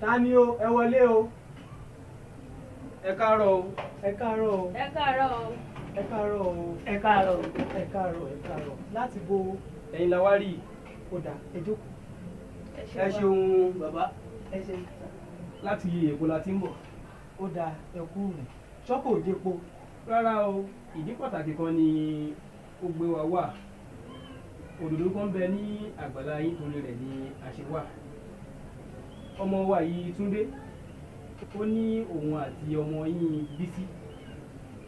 Ta ni o? Ẹ wọlé o. Ẹ káàárọ̀ o. Ẹ káàárọ̀ o. Ẹ káàárọ̀ o. Ẹ káàárọ̀ o. Ẹ káàárọ̀ o. Ẹ káàárọ̀, ẹ káàárọ̀. Láti bo? Ẹ̀yin la wá rí i. Ó dáa, ẹ jókòó. Ẹ ṣeun, bàbá. Ẹ ṣe. Láti Èkó la ti ń bọ̀. Ó dáa, ẹ kú rìn ṣọ́kò òjèpo. Rárá o, ìdí pàtàkì kan ni ó gbé wa wá. Òdòdó kan bẹ ní àgbàlá yín, torí rẹ̀ ni a ṣe wà. Ọmọ wa yìí, Túndé, ó ní òun àti ọmọ yín Bísí,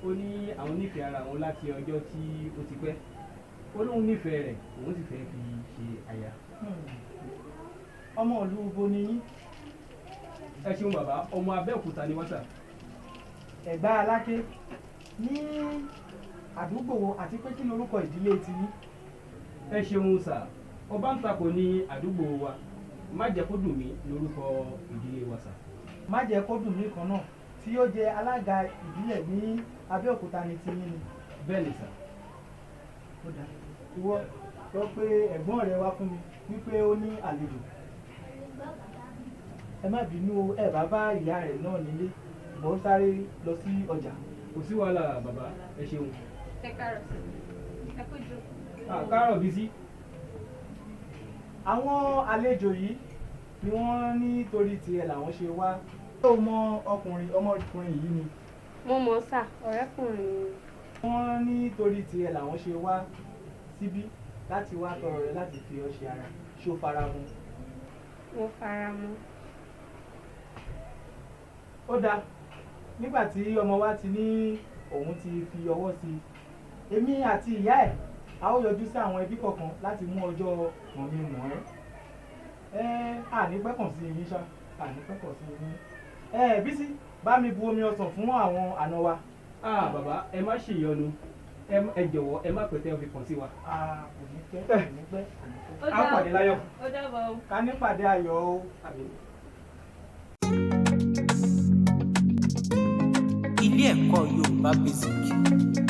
ó ní àwọn nífẹ̀ẹ́ ara wọn láti ọjọ́ tí ó ti pẹ́. Ó lóun nífẹ̀ẹ́ rẹ̀, òun sì fẹ́ fi ṣe aya. Ọmọ ìlú ibo ni yín? Ẹ ṣeun, bàbá. Ọmọ Abẹ́òkúta ni wá sà. Ẹ̀gbá Aláké ní àdúgbò wo, àti pé kí lorúkọ ìdílé tiyín? Ẹ ṣeun sà. Ọba ń takò ní àdúgbò wa. Má jẹ́ kó dùn mí lórúkọ ìdílé wa sà. Má jẹ́ kó dùn mí kan náà tí yóò jẹ́ alága ìbílẹ̀ ní Abẹ́òkúta ní tiyín ni? Bẹ́ẹ̀ ni sà. Ó dáa, ìwọ lọ pé ẹ̀gbọ́n rẹ wá fún mi wípé ó ní àlejò. Ẹ má bínú o, ẹ bá bá ìyá rẹ̀ náà nílé, mò ń sáré lọ sí ọjà. Kò sí wàhálà, bàbá, ẹ ṣeun. Ẹ káàárọ̀ sí. Ẹ kú jókòó. Ah, káàárọ̀, Bísí. Àwọn àlejò yìí ni wọ́n ní torí tiẹ̀ làwọn ṣe wá. Ṣé o mọ ọkùnrin ọmọkùnrin yìí ni? Mo mọ̀ sà, ọ̀rẹ́kùnrin mi. Wọ́n ní torí tiẹ̀ làwọn ṣe wá síbí láti wá tọrọ rẹ láti fi ọ ṣe ara. Ṣó fara mọ́? Mo fara mọ́. Ó dáa, nígbà tí ọmọ wa ti ní òun ti fi ọwọ́ sí i, èmi àti ìyá ẹ̀ a ó yọjú sí àwọn ẹbí kọ̀ọ̀kan láti mú ọjọ́ mọ̀ mi mọ̀ ẹ́. Ẹ àní pẹ́kàn sí yín ṣá, àní pẹ́kàn sí yín. Ẹ Bísí, bá mi bu omi ọsàn fún àwọn àna wa. Ah, bàbá, ẹ má ṣèyọnu. Ẹ jọ̀wọ́, ẹ má pẹ̀tẹ́ ẹ fi kàn sí wa. Ah, kò ní pẹ́, kò ní pẹ́, kò ní pẹ́. Ó A pàdé láyọ̀. Ó dàbọ̀ o. Ká nípàdé ayọ̀ o. Àmín. Ilé ẹ̀kọ́ Yorùbá Basic.